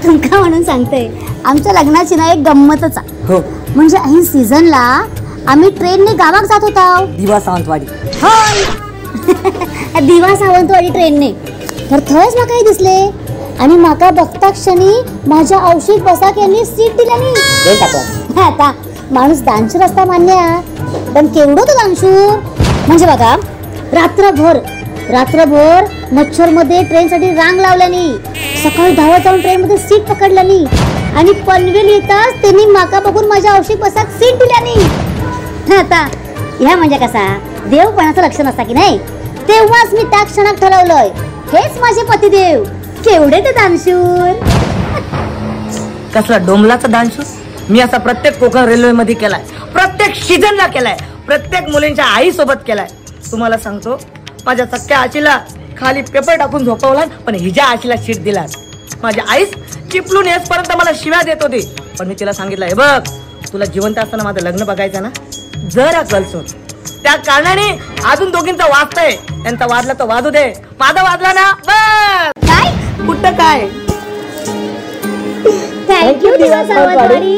तुमका म्हणून सांगते, आमच्या लग्नाची ना एक गंमतच. हो, म्हणजे ऐन सीझनला आम्ही ट्रेनने गावात जात होतो. दिवा सावंतवाडी. होय, दिवा सावंतवाडी ट्रेनने. तर थंयच म्हाका दिसले आणि माका बघता क्षणी माझ्या औषध बसाक यांनी सीट दिल्यानी. आता माणूस दानशूर असता मान्य, पण केवढं तो दानशूर म्हणजे बघा, रात्रभर रात्रभर मच्छर मध्ये ट्रेनसाठी रांग लावल्यानी, सकाळी धावत जाऊन ट्रेन मध्ये सीट पकडल्यानी आणि पनवेल येताच त्यांनी माका बघून माझ्या औषध बसाक सीट दिल्यानी. आता ह्या म्हणजे कसा देवपणाचं लक्षण असता की नाही. तेव्हाच मी त्या क्षणात ठरवलंय, हेच माझे पतिदेव, केवढे ते दानशूर. कसला डोंबलाचा दानशूर. मी असा प्रत्येक कोकण रेल्वे मध्ये केलाय, प्रत्येक सीझनला केलाय, प्रत्येक मुलींच्या आई सोबत केलाय. तुम्हाला सांगतो, माझ्या सख्या आशीला खाली पेपर टाकून झोपवला, पण हिच्या आशीला सीट दिला. माझी आईच चिपलून येसपर्यंत मला शिव्या देत होती, पण मी तिला सांगितलं, हे बघ तुला जिवंत असताना माझं लग्न बघायचं ना, जरा कलसोन. त्या कारणाने अजून दोघींचा वाजतंय, त्यांचा वाजला तो वाजू दे, माझा वाजला ना बस. काय कुठं काय. Thank you Diva Sawantwadi.